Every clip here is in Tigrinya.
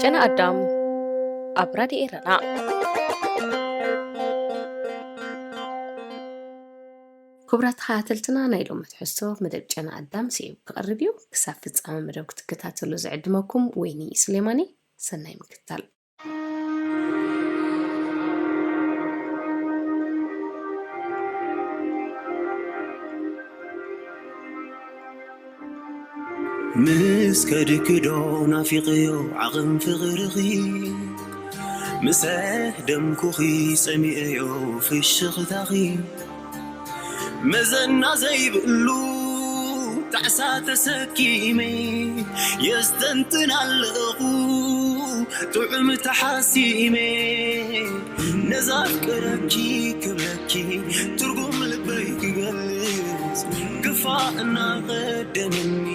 ጨና ኣዳም ኣብ ራድዮ ኤረና። ክቡራት ተኸታተልትና፣ ናይ ሎሚ ትሕዝቶ መደብ ጨና ኣዳም ስዒቡ ክቐርብ እዩ። ክሳብ ፍጻመ መደብ ክትከታተሉ ዝዕድመኩም ወይኒ ሱሌማኒ። ሰናይ ምክትታል። ምስ ከድክዶ ናፊቐዮ ዓቕን ፍቕርኺ፣ ምስ ደምኩኺ ጸሚኤዮ ፍሽኽታኺ። መዘና ዘይብሉ ጣዕሳ ተሰኪመ የስተንትን ኣለኹ ጥዑም ተሓሲመ። ነዛ ኣፍቅረኪ ክብለኪ ትርጉም ልበይ ክገልጽ፣ ክፋእ እናቐደመኒ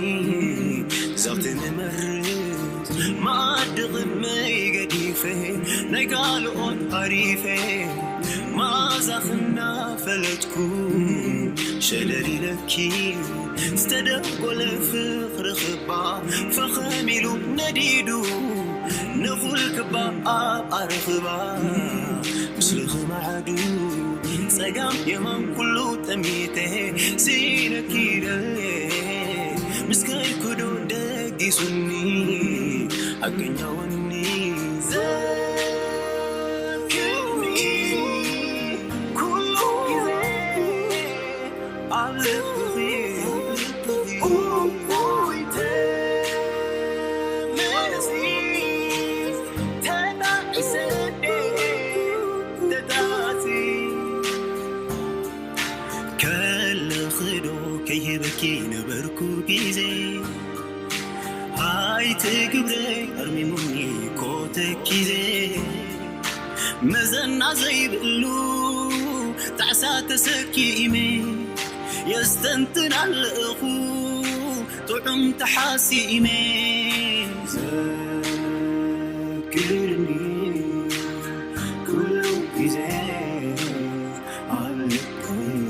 ዛቲ ንመርጽ፣ መኣዲ ቅድመይ ገዲፈ ናይ ካልኦት ሃሪፈ፣ መኣዛኺ እናፈለጥኩ ሸለል ኢለኪ ዝተደጎለ ፍቕሪ ክባ ፈኸም ኢሉ ነዲዱ፣ ነኹል ክባ ኣብ ኣረኽባ ምስልኺ ማዕዱ ጸጋም የማን ኩሉ ጠሚተ ስኢነኪ ደልየ ምስ ከድኩ ዶ ደጊሱኒ ሓቀኛ ወኒ ዘክርኒ ኩሉ ግዜ ኣብ ልብኺ ከለኺ ዶ ከይህበኪ ነበርኩ ግዜ ኣይትግብረ ኣርሚሙኒ ኮተኪዜ መዘና ዘይብሉ ጣዕሳ ተሰኪመ የስተንትን ኣለኹ ጥዑም ተሓሲመ ዘክርኒ ኩሉ ግዜ ኣብ ልበይ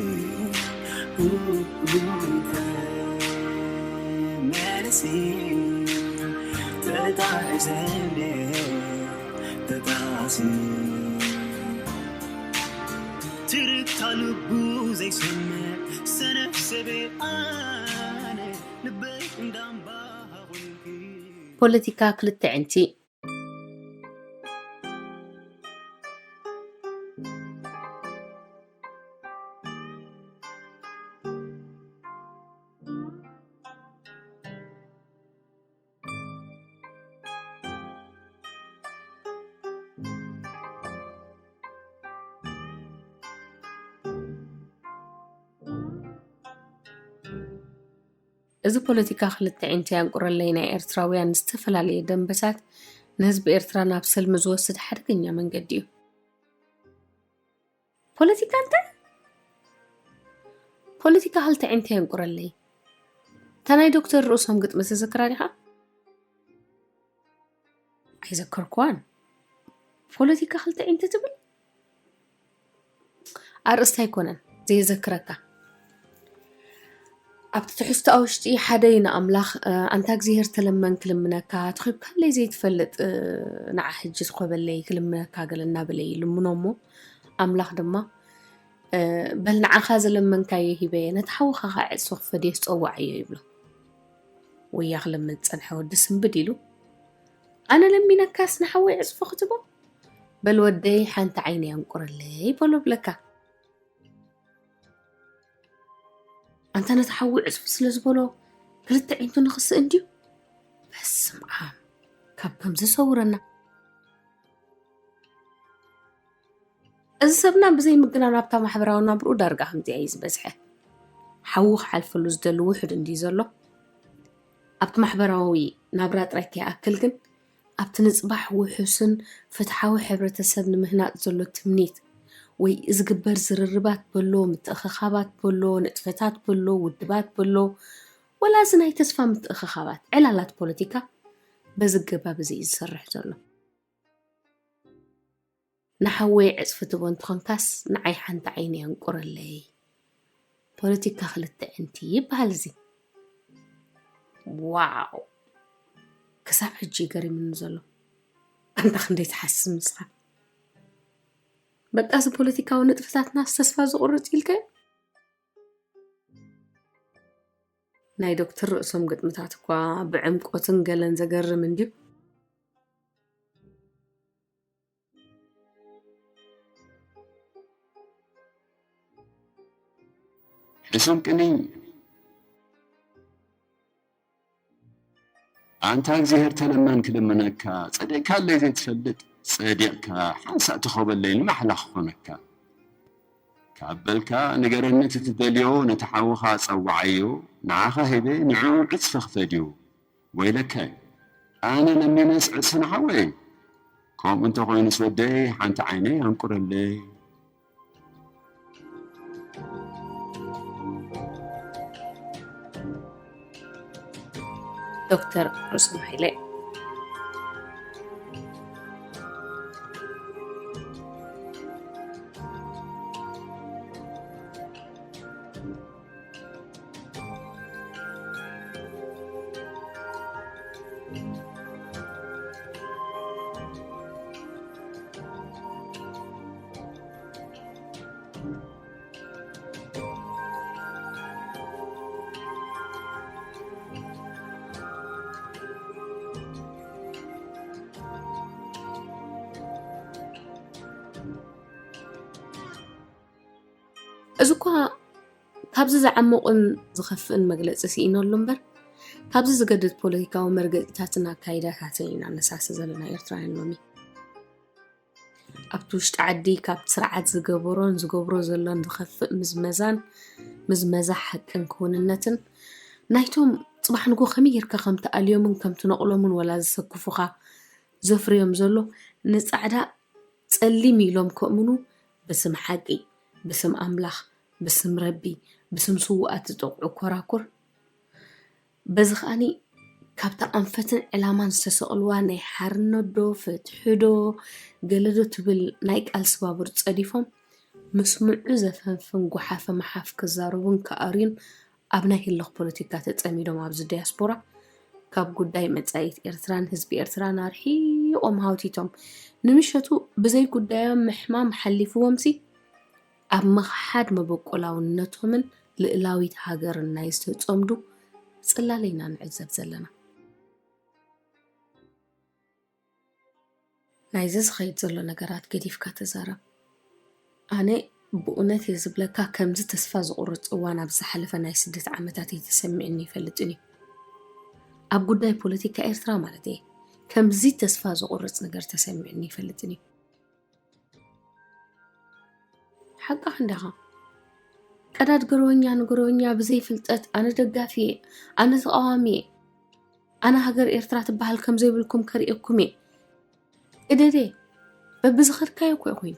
ተመለሲ ተጣዕሰኒ ተጣዕሲ ትርታ ልቡ ዘይሰምዕ ሰነፍ ሰበ ኣነ ልበይ እንዳምባሃ ኾንኪ ፖለቲካ ክልተ ዕንቲ። እዚ ፖለቲካ ክልተ ዕንቲ ያንቁረለይ ናይ ኤርትራውያን ዝተፈላለየ ደንበሳት ንህዝቢ ኤርትራ ናብ ሰልሚ ዝወስድ ሓደገኛ መንገዲ እዩ። ፖለቲካ እንታይ? ፖለቲካ ክልተ ዕንቲ ያንቁረለይ። እታ ናይ ዶክተር ርእሶም ግጥሚ ትዝክራ ዲኻ? ኣይዘከርኩዋን። ፖለቲካ ክልተ ዕንቲ ትብል ኣርእስቲ ኣይኮነን ዘየዘክረካ። ኣብቲ ትሕዝቶኣ ውሽጢ ሓደ እዩ ንኣምላኽ ኣንታ እግዚኣብሔር ተለመን ክልምነካ ተኺብካለይ ዘይትፈልጥ ንዓ ሕጂ ትኾበለይ ክልምነካ ገለ እናበለ ይልምኖ እሞ ኣምላኽ ድማ በል ንዓኻ ዘለመንካዮ ሂበ ነቲ ሓውኻ ከዓ ዕፅፊ ክፈድየስ ፀዋዓዮ ይብሎ። ወያ ክልምን ዝፀንሐ ወዲ ስንብድ ኢሉ ኣነ ለሚነካስ ንሓወይ ዕፅፊ ክትቦ በል ወደይ ሓንቲ ዓይኒ ኣንቁረለይ በሎ ብለካ። ኣንታ ነቲ ሓዊ ዕፅፊ ስለ ዝበሎ ክልተ ዒንቱ ንኽስእ እንድዩ። በስም ዓም ካብ ከምዚ ሰውረና። እዚ ሰብና ብዘይ ምግናን ኣብታ ማሕበራዊ ናብርኡ ዳርጋ ከምዚኣ እዩ ዝበዝሐ። ሓዊ ክሓልፈሉ ዝደሊ ውሑድ እንድዩ ዘሎ። ኣብቲ ማሕበራዊ ናብራ ጥራይ ከይኣክል ግን ኣብቲ ንጽባሕ ውሑስን ፍትሓዊ ሕብረተሰብ ንምህናጽ ዘሎ ትምኒት ወይ ዝግበር ዝርርባት በሎ፣ ምትእኽኻባት በሎ፣ ንጥፈታት በሎ፣ ውድባት በሎ፣ ወላ እዚ ናይ ተስፋ ምትእኽኻባት ዕላላት ፖለቲካ በዚ ኣገባብ እዚ እዩ ዝሰርሕ ዘሎ። ንሓወይ ዕጽፊ ትቦ እንተኾንካስ ንዓይ ሓንቲ ዓይኒ ኣንቁረለይ። ፖለቲካ ክልተ ዕንቲ ይበሃል እዚ። ዋው ክሳብ ሕጂ እዩ ገሪሙኒ ዘሎ። ኣንታ ክንደይ ትሓስብ ንስኻ? በቃ እዚ ፖለቲካዊ ንጥፈታትናስ ተስፋ ዝቑርጽ ኢልካዮ? ናይ ዶክተር ርእሶም ግጥምታት እኳ ብዕምቆትን ገለን ዘገርም እንድዩ። ርእሶም ቅንይ ኣንታ እግዚኣብሔር ተለመን ክልምነካ፣ ጸዲቕካለይ ዘይትፈልጥ ጸዲቕካ፣ ሓንሳእ ትኸበለይ ንማሕላ ክኾነካ። ካብ በልካ ንገረኒ እቲ ትደልዮ፣ ነቲ ሓውኻ ጸውዓዮ፣ ንዓኻ ሂበ ንዕኡ ዕጽፊ ክፈድዮ። ወይለከ ኣነ ለሚነስ ዕስን ሓወይ፣ ከምኡ እንተኾይኑስ ወደይ ሓንቲ ዓይነይ ኣንቁረለይ። ዶክተር ርሱም ሃይለ። እዚ እኳ ካብዚ ዝዓሙቕን ዝኸፍእን መግለጺ ስኢነሉ እምበር፣ ካብዚ ዝገድድ ፖለቲካዊ መርገጺታትን ኣካይዳታትን ኢና ነሳሲ ዘለና ኤርትራውያን ሎሚ። ኣብቲ ውሽጢ ዓዲ ካብቲ ስርዓት ዝገበሮን ዝገብሮ ዘሎን ዝኸፍእ ምዝመዛን ምዝመዛ ሓቅን ክውንነትን ናይቶም ጽባሕ ንግሆ ከመይ ጌርካ ከም ትኣልዮምን ከም ትነቕሎምን ወላ ዝሰክፉኻ ዘፍርዮም ዘሎ ንጻዕዳ ጸሊም ኢሎም ከእምኑ ብስም ሓቂ፣ ብስም ኣምላኽ፣ ብስም ረቢ፣ ብስም ስዉኣት ዝጠቕዑ ኮራኩር በዚ ከኣኒ ካብታ ኣንፈትን ዕላማን ዝተሰቕልዋ ናይ ሓርነት ዶ ፍትሒ ዶ ገለ ዶ ትብል ናይ ቃልሲ ባቡር ጸዲፎም ምስ ምዑ ዘፈንፍን ጓሓፈ መሓፍ ክዛረቡን ክኣርዩን ኣብ ናይ ህልኽ ፖለቲካ ተጸሚዶም ኣብዚ ዲያስፖራ ካብ ጉዳይ መጻኢት ኤርትራን ህዝቢ ኤርትራን ኣርሒቖም ሃውቲቶም ንምሸቱ ብዘይ ጉዳዮም ምሕማም ሓሊፍዎምሲ ኣብ ምኽሓድ መበቆላውነቶምን ልእላዊት ሃገርን ናይ ዝተጸምዱ ጽላለ ኢና ንዕዘብ ዘለና። ናይዚ ዝኸይድ ዘሎ ነገራት ገዲፍካ ተዛረብ። ኣነ ብእውነት እየ ዝብለካ ከምዚ ተስፋ ዝቑርጽ እዋን ኣብ ዝሓለፈ ናይ ስደት ዓመታት ኣይተሰሚዕኒ ይፈልጥን እዩ። ኣብ ጉዳይ ፖለቲካ ኤርትራ ማለት እየ። ከምዚ ተስፋ ዝቑርጽ ነገር ተሰሚዕኒ ይፈልጥን እዩ። ሓቃ ክንዳኻ ቀዳድ ገረወኛ ንገረወኛ ብዘይ ፍልጠት ኣነ ደጋፊ እየ፣ ኣነ ተቃዋሚ እየ፣ ኣነ ሃገር ኤርትራ ትበሃል ከም ዘይብልኩም ከርእየኩም እየ። ቅደደ በብዝኸድካዮ እኮ ኮይኑ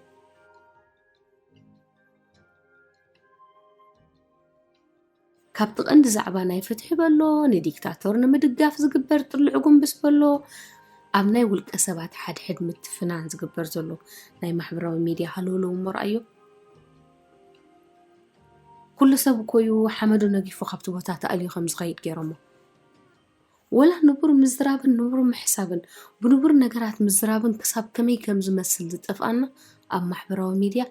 ካብቲ ቀንዲ ዛዕባ ናይ ፍትሒ በሎ ንዲክታቶር ንምድጋፍ ዝግበር ጥልዕ ጉንብስ በሎ ኣብ ናይ ውልቀ ሰባት ሓድሕድ ምትፍናን ዝግበር ዘሎ ናይ ማሕበራዊ ሚድያ ሃለውለው እሞ ረኣዮ። ኩሉ ሰብ እኮ እዩ ሓመዱ ነጊፉ ካብቲ ቦታ ተኣልዩ ከም ዝኸይድ ገይሮሞ። ወላ ንቡር ምዝራብን ንቡር ምሕሳብን ብንቡር ነገራት ምዝራብን ክሳብ ከመይ ከም ዝመስል ዝጠፍኣና ኣብ ማሕበራዊ ሚድያ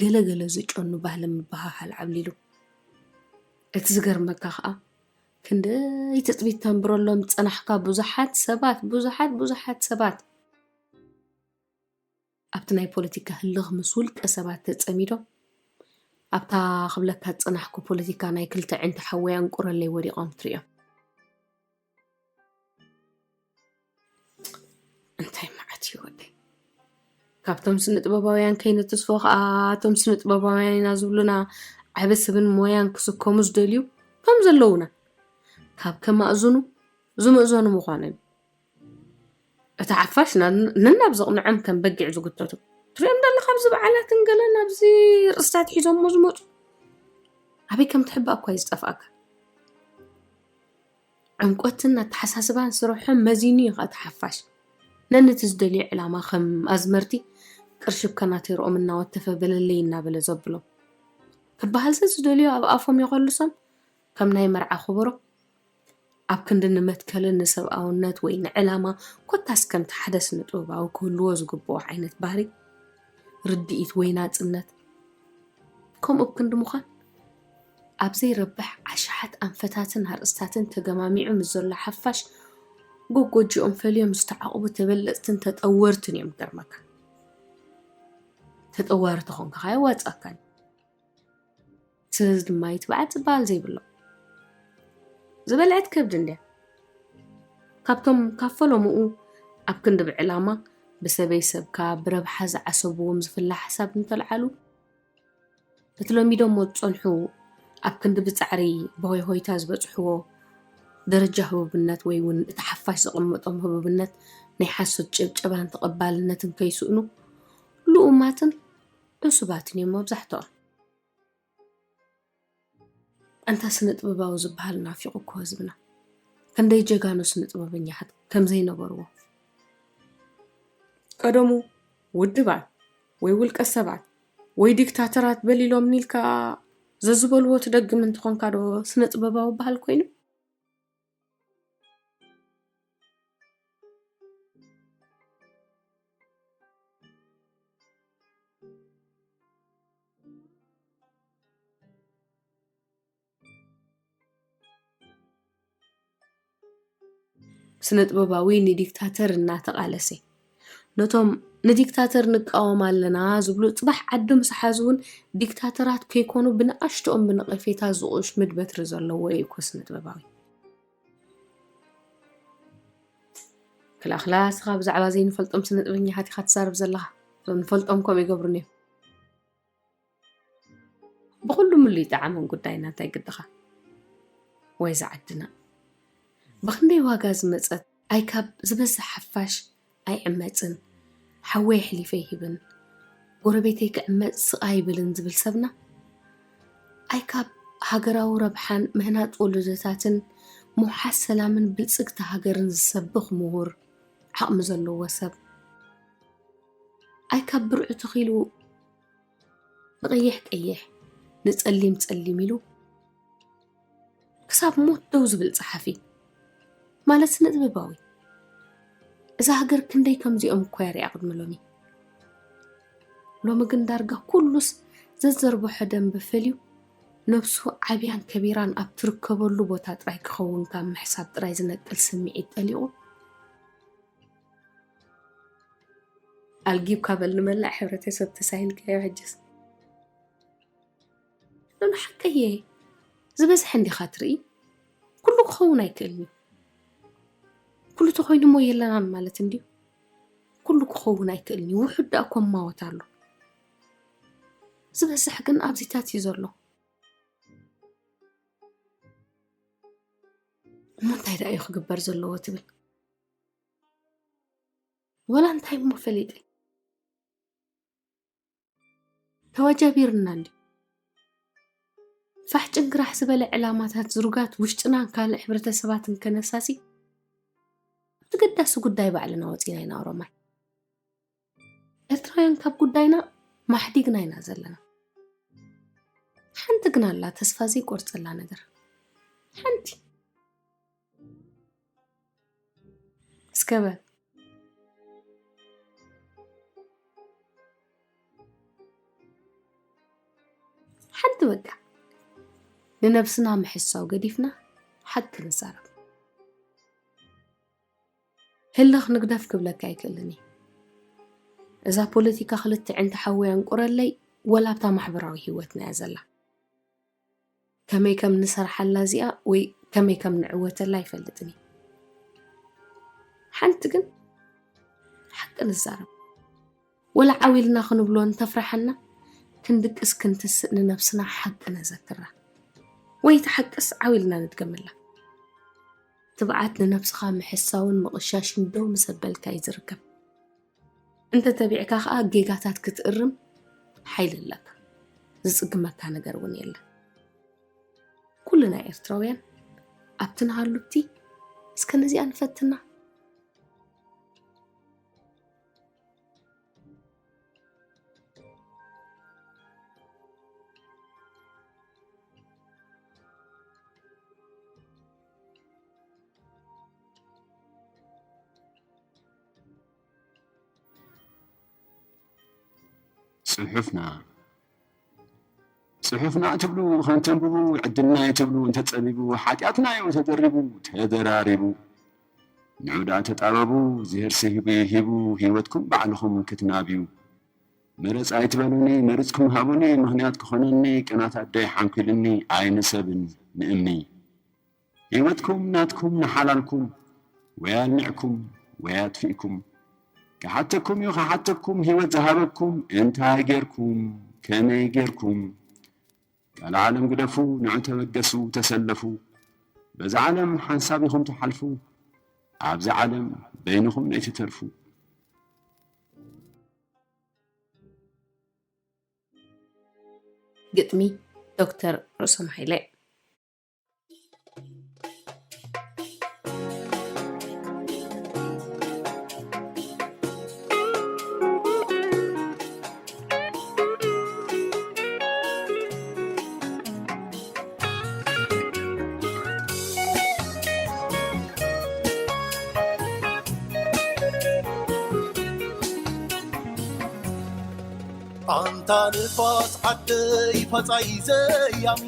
ገለ ገለ ዝጨኑ ባህሊ ምብህሃል ዓብሊሉ። እቲ ዝገርመካ ከኣ ክንደይ ትጽቢት ተንብረሎም ዝጸናሕካ ብዙሓት ሰባት ብዙሓት ብዙሓት ሰባት ኣብቲ ናይ ፖለቲካ ህልኽ ምስ ውልቀ ሰባት ተጸሚዶም ኣብታ ክብለካ ዝጸናሕኩ ፖለቲካ ናይ ክልተ ዕንቲ ሓወይ ኣንቁረለይ ወዲቖም ትርእዮም። እንታይ መዓት እዩ ወደይ። ካብቶም ስነ ጥበባውያን ከይነትስፎ ከኣ እቶም ስነ ጥበባውያን ኢና ዝብሉና ዓበ ስብን ሞያን ክስከሙ ዝደልዩ ከም ዘለዉና ካብ ከማእዝኑ ዝምእዘኑ ምዃኖም እዩ። እቲ ሓፋሽ ነናብ ዘቕንዖም ከም በጊዕ ዝጉተቱ ትሪኦም ደለኻ ኣብዚ በዓላትን ገለን ኣብዚ ርእስታት ሒዞሞ ዝመፁ ኣበይ ከም ትሕባእ እኳ እዩ ዝጠፍኣካ። ዕምቆትን ኣተሓሳስባን ስርሖም መዚኑ እዩ ከኣ ተሓፋሽ ነነቲ ዝደልዮ ዕላማ ከም ኣዝመርቲ ቅርሺ ብከናቴርኦም እናወተፈ በለለይ እናበለ ዘብሎም ክበሃል ዘዝደልዮ ኣብ ኣፎም የኸልሶም ከም ናይ መርዓ ከበሮ ኣብ ክንዲ ንመትከልን ንሰብኣውነት ወይ ንዕላማ ኮታስ ከምቲ ሓደ ስነ ጥበባዊ ክህልዎ ዝግብኦ ዓይነት ባህሪ፣ ርድኢት ወይ ናጽነት፣ ከምኡ ክንዲ ምዃን ኣብ ዘይረብሕ ኣሽሓት ኣንፈታትን ኣርእስታትን ተገማሚዑ ምስ ዘሎ ሓፋሽ ጎጎጅኦም ፈልዮም ዝተዓቑቡ ተበለጽትን ተጠወርትን እዮም። ገርመካ ተጠዋሪ ተኾንካ ከ ኣየዋጽኣካን። ስለዚ ድማ ይትብዓት ዝበሃል ዘይብሎ ዝበልዐት ከብዲ እንድያ። ካብቶም ካብ ፈለምኡ ኣብ ክንዲ ብዕላማ ብሰበይ ሰብካ ብረብሓ ዝዓሰብዎም ዝፍላ ሓሳብ እንተልዓሉ፣ እቲ ለሚዶሞ ዝጸንሑ ኣብ ክንዲ ብጻዕሪ ብሆይ ሆይታ ዝበጽሕዎ ደረጃ ህቡብነት ወይ እውን እቲ ሓፋሽ ዘቐመጦም ህቡብነት ናይ ሓሶት ጭብጨባን ተቐባልነትን ከይስእኑ ልኡማትን ዕሱባትን እዮም መብዛሕትኦም። ኣንታ ስነ ጥበባዊ ዝበሃል ናፊቑ እኮ ህዝብና። ክንደይ ጀጋኑ ስነ ጥበበኛታት ከም ዘይነበርዎ። ቀደሙ ውድባት ወይ ውልቀ ሰባት ወይ ዲክታተራት በሊሎም ኢልካ ዘዝበልዎ ትደግም እንተኾንካ ዶ ስነ ጥበባዊ በሃል ኮይኑ? ስነ ጥበባዊ ንዲክታተር እናተቓለሰ፣ ነቶም ንዲክታተር ንቃወም ኣለና ዝብሉ ጽባሕ ዓዲ ምስ ሓዙ እውን ዲክታተራት ከይኮኑ ብንኣሽትኦም ብነቐፌታ ዝቑሽምድ በትሪ ዘለዎ እዩ እኮ ስነ ጥበባዊ። ክላኽላ እስኻ ብዛዕባ ዘይንፈልጦም ስነ ጥበኛታት ኢኻ ትዛረብ ዘለኻ። እቶም ንፈልጦም ከምኡ ይገብሩን እዮም። ብኹሉ ምሉ ይጠዓመን ጉዳይና እንታይ ግድኻ? ወይ ዝዓድና ብኽንደይ ዋጋ ዝመጸት ኣይ ካብ ዝበዝሕ ሓፋሽ ኣይዕመጽን፣ ሓወይ ኣሕሊፈ ኣይህብን፣ ጎረቤተይ ክዕመጽ ስቕ ኣይብልን ዝብል ሰብና፣ ኣይ ካብ ሃገራዊ ረብሓን ምህናጽ ወለዶታትን ምውሓስ ሰላምን ብልጽግቲ ሃገርን ዝሰብኽ ምሁር ዓቕሚ ዘለዎ ሰብ፣ ኣይ ካብ ብርዑ ተኺሉ ንቐይሕ ቀይሕ ንጸሊም ጸሊም ኢሉ ክሳብ ሞት ደው ዝብል ጸሓፊ ማለት ስነ ጥበባዊ። እዛ ሃገር ክንደይ ከምዚኦም እኮ እያ ሪኣ ቅድሚ ሎሚ። ሎሚ ግን ዳርጋ ኩሉስ ዘዘርብሖ ደንበ ፈልዩ ነብሱ ዓብያን ከቢራን ኣብ ትርከበሉ ቦታ ጥራይ ክኸውን ካብ ምሕሳብ ጥራይ ዝነቅል ስምዒት ጠሊቑ ኣልጊብካ በል ንመላእ ሕብረተሰብ ተሳሂልካዮ ሕጅስ። ሎሚ ሓቀየ ዝበዝሐ እንዲኻ ትርኢ። ኩሉ ክኸውን ኣይክእልን እዩ። ኩሉ ተኾይኑ እሞ የለናን ማለት እንድዩ። ኩሉ ክኸውን ኣይክእልን እዩ። ውሑድ ደኣ እኮ እማወት ኣሎ። ዝበዝሕ ግን ኣብዚታት እዩ ዘሎ። እሞ እንታይ ደኣ እዩ ክግበር ዘለዎ ትብል? ወላ እንታይ እሞ ፈሊጠ። ተዋጃቢርና እንድዩ። ፋሕ ጭንግራሕ ዝበለ ዕላማታት ዝሩጋት ውሽጥናን ካልእ ሕብረተሰባትን ከነሳሲ፣ እቲ ገዳሲ ጉዳይ ባዕልና ወጺና ኢና ኦሮማይ። ኤርትራውያን ካብ ጉዳይና ማሕዲግና ኢና ዘለና። ሓንቲ ግን ኣላ ተስፋ ዘይቆርጸላ ነገር። ሓንቲ። እስከ በል። ሓንቲ በቃ። ንነብስና ምሕሳው ገዲፍና ሓቂ ንዛረብ። ህልኽ ንግደፍ ክብለካ ኣይክእልን እየ። እዛ ፖለቲካ ክልተ ዕንቲ ሓዊ ኣንቁረለይ ወላ ኣብታ ማሕበራዊ ህይወትና እያ ዘላ። ከመይ ከም ንሰርሓላ እዚኣ ወይ ከመይ ከም ንዕወተላ ኣይፈልጥን እየ። ሓንቲ ግን ሓቂ ንዛረብ። ወላ ዓው ኢልና ክንብሎ እንተፍረሓና ክንድቅስ ክንትስእ ንነብስና ሓቂ ነዘክራ። ወይ እቲ ሓቅስ ዓው ኢልና ንድገመላ። ትብዓት ንነብስኻ ምሕሳውን ምቕሻሽን ደው ምስ ኣበልካ እዩ ዝርከብ። እንተ ተቢዕካ ኸኣ ጌጋታት ክትእርም ሓይሊ ኣለካ። ዝጽግመካ ነገር እውን የለን። ኩልና ኤርትራውያን ኣብቲ ንሃሉብቲ እስከ ነዚኣ ንፈትና። ጽሑፍና። ጽሑፍና ትብሉ ከም ተንብቡ፣ ዕድልና'ዩ ትብሉ እንተጸቢቡ፣ ሓጢኣትና'ዩ ተደሪቡ ተደራሪቡ። ንዑ ደኣ ተጣበቡ፣ ዝሄርሲ ሂቡ ሂቡ፣ ህይወትኩም ባዕልኹም ክትናብዩ። መረጻ ኣይትበሉኒ፣ መሪጽኩም ሃቡኒ፣ ምኽንያት ክኾነኒ፣ ቅናት ኣደይ ሓንኲሉኒ፣ ኣይንሰብን ንእምኒ። ህይወትኩም ናትኩም ንሓላልኩም፣ ወይ ኣልሚዕኩም ወይ ኣጥፊእኩም። ክሓተኩም እዩ ክሓተኩም ህይወት ዝሃበኩም፣ እንታይ ጌርኩም ከመይ ጌርኩም። ቃል ዓለም ግደፉ፣ ንዑ ተበገሱ ተሰለፉ። በዛ ዓለም ሓንሳብ ኢኹም ትሓልፉ፣ ኣብዛ ዓለም በይንኹም ነይትተርፉ። ግጥሚ ዶክተር ርእሶም ሃይለ። ኣንታ ንፋስ ዓደይ ፋጻይ ዘያሚ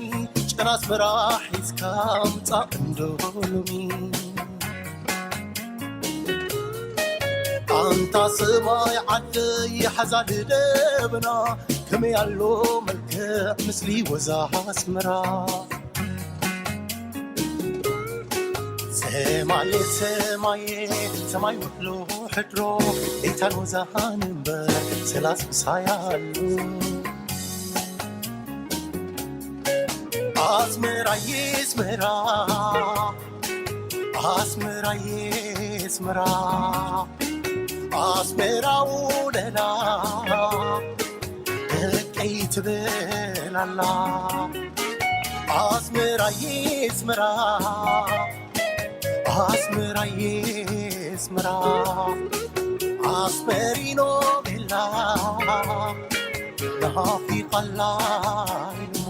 ጨና ኣስመራ ሒዝካ ምጻእ እንዶ ሎሚ። ኣንታ ሰማይ ዓደይ ሓዛል ደበና ከመይ ኣሎ መልክዕ ምስሊ ወዛ ኣስመራ። ሰማየ ሰማየ ሰማይ ውዕሎ ሕድሮ ሌታን ወዛን እምበር ሰላስ ምሳይ ኣሎ። ኣስመራየ ኣስመራ ኣስመራየ ኣስመራ ኣስመራ ውለላ ደቀይ ትብል ኣላ ኣስመራየ ኣስመራ ኣስመራየ ኣስመራ ኣስመሪኖ ቤላ ናፊቓላ ኢልማ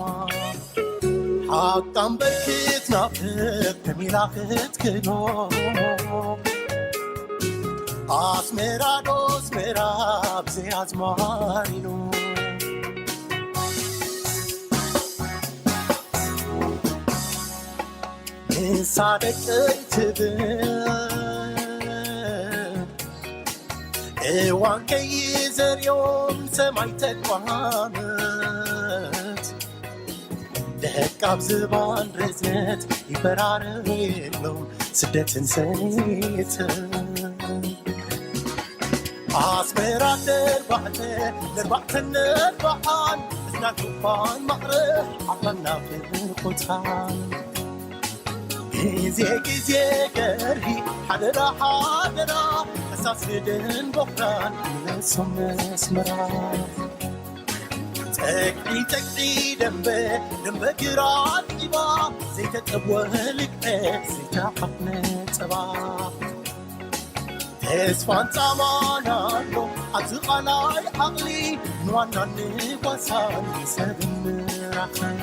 ሓቃም በርክት ናፍቅ ከሚላ ክትክኖ ኣስመራ ዶ ኣስመራ ብዘይ ኣዝማሪኖ ንሳ ደቀይ ትብል እዋን ከይዘርዮም ሰማይ ተቋመት ደቃብ ዝባን ርዝነት ይፈራረቅ የሎም ስደትን ሰኔትን ኣስመራ ደርባዕተ ነርባዕተን ነርባዓን እዝና ዱኳን ማዕረ ዓባና ፍርቆታን ግዜ ግዜ ገርሂ ሓደራ ሓደራ ፈሳስ ስደን ቦኽራን ይመልሶም ኣስመራ ጸግዒ ጸግዒ ደንበ ደንበ ግራት ዒባ ዘይተጠብወ ልቀት ዘይተሓፍነ ጸባ ተስፋን ጻማን ኣሎ ኣብዚ ቓላይ ዓቕሊ ንዋናን ንጓሳን ሰብን ምራኽን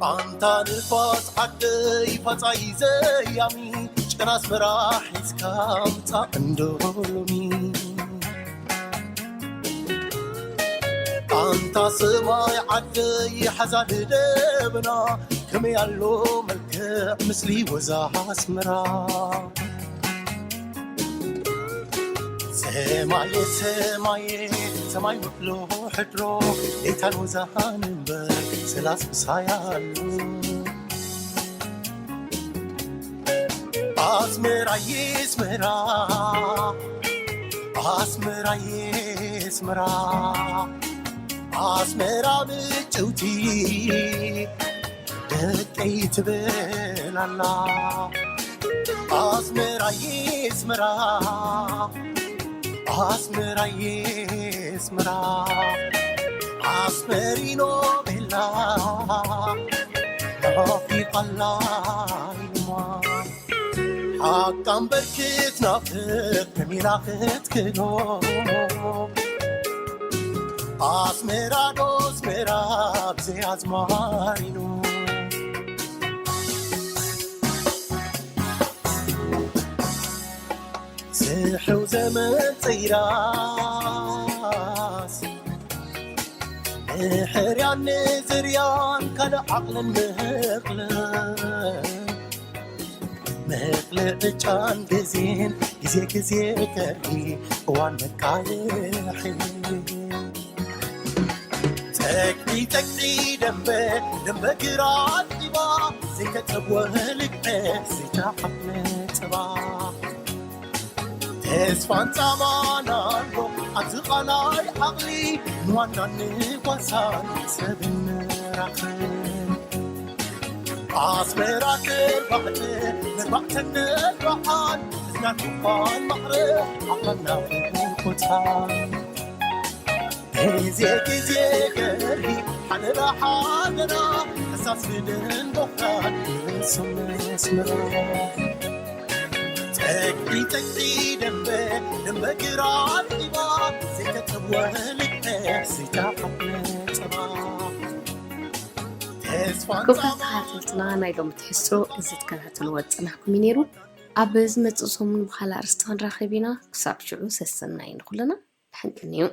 ኣንታ ንፋስ ዓደይ ፋጻይ ዘያሚ ጨና ኣስመራ ሒዝካ ምጻእ እንዶ ሎሚ ኣንታ ሰማይ ዓደይ ሓዛል ደበና ከመይ ኣሎ መልክዕ ምስሊ ወዛ ኣስመራ ሰማየ ሰማየ ሰማይ ውዕሎ ሕድሮ ሌታን ወዛን እምበር ሰላስ ምሳይ ኣሎ ኣስመራየ ኣስመራ ኣስመራየ ኣስመራ ኣስመራ ምጭውቲ ደቀይ ትብል ኣላ ኣስመራየ ኣስመራ ኣስመራየ ኣስመራ ኣስመሪኖ ቤላ ናፊቓላ ኢልማ ሓቃም በርክት ናፍቅ ከሚላ ክትክኖ ኣስመራ ዶ ኣስመራ ብዘይ ኣዝማሪኖ ንሕው ዘመን ጸይራስ ንሕርያን ንዝርያን ካልእ ዓቕልን ምህቕልን ምህቕሊ ዕጫን ግዜን ግዜ ግዜ ቀሪ እዋን መካየሒ ጸቅጢ ጸቅጢ ደንበ ደንበ ግራት ዲባ ዘይተጸብወ ልግበ ዘይተሓፍነ ጽባ ተስፋን ጻማን ኣሎ ኣብዚ ቓላይ ዓቕሊ ንዋናን ንጓሳን ሰብን ንራኽብ ኣስመራ ተባዕተ ነባዕተን ነባዓን እዝናን ድኳን ማዕረ ዓቕልና ብቦታን ግዜ ግዜ ገርሂ ሓደራ ሓደራ ተሳስብን ቦኽራን ንስም ኣስመራ ጸቅጢ ጸቅጢ ደንበ ደንበ ግራት ዲባ ዘይተጸብወ ልግበ ዘይተሓፍነ ጽባ ተስፋን ክቡራት ተኸታተልትና ናይ ሎሚ ትሕዝቶ እዚ ትከታተልዎ ዝጸናሕኩም እዩ ነይሩ። ኣብ ዝመጽእ ሰሙን ብኻልእ ኣርእስቲ ክንራኸብ ኢና። ክሳብ ሽዑ ሰሰናዩ ንኹልና። ደሓን ቅንዩ።